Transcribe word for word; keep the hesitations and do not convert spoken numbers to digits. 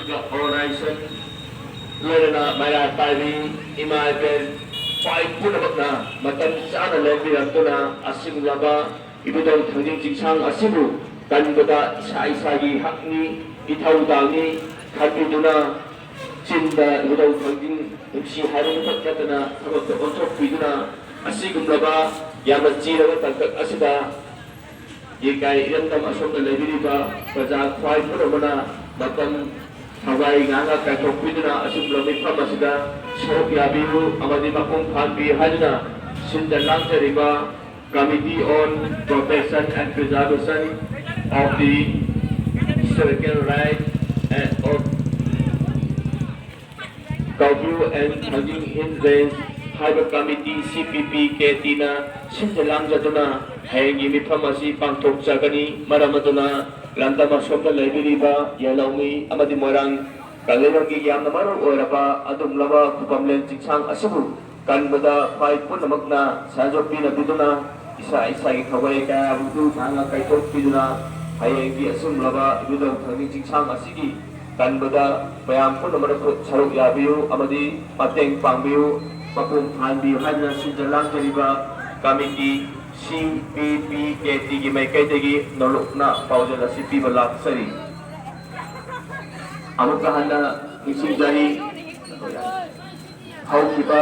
organization, ꯂꯣꯏꯅꯅ ꯃꯩꯔꯥ ꯄꯥꯏꯕꯤ ꯏꯃꯥ ꯏꯕꯦꯟ ꯈ꯭ꯋꯥꯏ ꯄꯨꯝꯅꯃꯛꯅ ꯃꯇꯝ ꯆꯥꯅ ꯂꯦꯡꯕꯤꯔꯛꯇꯨꯅ ꯑꯁꯤꯒꯨꯝꯂꯕ ꯏꯕꯨꯙꯧ ꯊꯥꯡꯖꯤꯡ ꯆꯤꯡꯁꯥꯡ ꯑꯁꯤꯕꯨ ꯀꯟꯕꯗ ꯏꯁꯥ ꯏꯁꯥꯒꯤ ꯍꯛꯅꯤ, ꯏꯊꯧꯗꯥꯡꯅꯤ ꯈꯟꯕꯤꯗꯨꯅ ꯆꯤꯟꯗ ꯏꯕꯨꯙꯧ ꯊꯥꯡꯖꯤꯡ ꯅꯨꯡꯁꯤ ꯍꯥꯏꯕ ꯈꯛꯇ ꯅꯠꯇꯅ ꯊꯕꯛꯇ ꯑꯣꯟꯊꯣꯛꯄꯤꯗꯨꯅ ꯑꯁꯤꯒꯨꯝꯂꯕ ꯌꯥꯝꯅ ꯆꯤꯔꯕ ꯇꯥꯡꯀꯛ ꯑꯁꯤꯗ ꯌꯦꯀꯥꯏ ꯏꯔꯝꯗꯝ ꯑꯁꯣꯝꯗ ꯂꯩꯕꯤꯔꯤꯕ ꯄ꯭ꯔꯖꯥ ꯈ꯭ꯋꯥꯏ ꯄꯨꯝꯅꯃꯛꯅ ꯃꯇꯝ ꯊꯋꯥꯏ ꯉꯥꯡꯅ ꯀꯥꯏꯊꯣꯛꯄꯤꯗꯨꯅ ꯑꯁꯤꯒꯨꯝꯕ ꯃꯤꯐꯝ ꯑꯁꯤꯗ ꯁꯔꯨꯛ ꯌꯥꯕꯤꯌꯨ ꯑꯃꯗꯤ ꯃꯄꯨꯡ ꯐꯥꯍꯟꯕꯤꯌꯨ ꯍꯥꯏꯗꯨꯅ ꯁꯤꯟꯗ ꯂꯥꯡꯖꯔꯤꯕ Committee on Protection and Preservation of the Historical Rights and of Kawbru and Thangin Hill Range ꯍꯥꯏꯕ ꯀꯃꯤꯇꯤ ꯁꯤ ꯄꯤ ꯄꯤ ꯀꯦ ꯇꯤꯅ ꯁꯤꯟꯖ ꯂꯥꯡꯖꯗꯨꯅ ꯍꯌꯦꯡꯒꯤ ꯃꯤꯐꯝ ꯑꯁꯤ ꯄꯥꯡꯊꯣꯛꯆꯒꯅꯤ꯫ ꯃꯔꯝ ꯑꯗꯨꯅ ꯂꯝꯗꯝ ꯑꯁꯣꯝꯗ ꯂꯩꯕꯤꯔꯤꯕ ꯌꯦꯜꯍꯧꯃꯤ ꯑꯃꯗꯤ ꯃꯣꯏꯔꯥꯡ ꯀꯪꯂꯩꯔꯣꯜꯒꯤ ꯌꯥꯝꯅ ꯃꯔꯨ ꯑꯣꯏꯔꯕ ꯑꯗꯨꯒꯨꯝꯂꯕ ꯈꯨꯕꯝꯂꯦꯟ ꯆꯤꯡꯁꯥꯡ ꯑꯁꯤꯕꯨ ꯀꯟꯕꯗ ꯈ꯭ꯋꯥꯏ ꯄꯨꯝꯅꯃꯛꯅ ꯁꯦꯟꯖꯣꯛꯄꯤꯅꯕꯤꯗꯨꯅ ꯏꯁꯥ ꯏꯁꯥꯒꯤ ꯊꯋꯥꯏ ꯀꯌꯥꯕꯨ ꯁꯥꯡꯅ ꯀꯥꯏꯊꯣꯛꯄꯤꯗꯨꯅ ꯍꯌꯦꯡꯒꯤ ꯑꯁꯤꯒꯨꯝꯂꯕ ꯏꯕꯨꯙꯧ ꯊꯥꯡꯖꯤꯡ ꯆꯤꯡꯁꯥꯡ ꯑꯁꯤꯒꯤ ꯀꯟꯕꯗ ꯃꯌꯥꯝ ꯄꯨꯝꯅꯃꯛꯅ ꯈꯨꯠ ꯁꯔꯨꯛ ꯌꯥꯕꯤꯌꯨ ꯑꯃꯗꯤ ꯃꯇꯦꯡ ꯄꯥꯡꯕꯤꯌꯨ꯫ ꯃꯄꯨꯡ ꯐꯥꯍꯟꯕꯤꯌꯨ ꯍꯥꯏꯗꯨꯅ ꯁꯤꯟꯖ ꯂꯥꯡꯖꯔꯤꯕ ꯀꯃꯤꯇꯤ ꯁꯤ ꯄꯤ ꯄꯤ ꯀꯦ ꯇꯤꯒꯤ ꯃꯥꯏꯀꯩꯗꯒꯤ ꯅꯣꯂꯨꯛꯅ ꯄꯥꯎꯖꯦꯜ ꯑꯁꯤ ꯄꯤꯕ ꯂꯥꯛꯆꯔꯤ꯫ ꯑꯃꯨꯛꯀ ꯍꯟꯅ ꯅꯤꯡꯁꯤꯡꯖꯔꯤ, ꯍꯧꯈꯤꯕ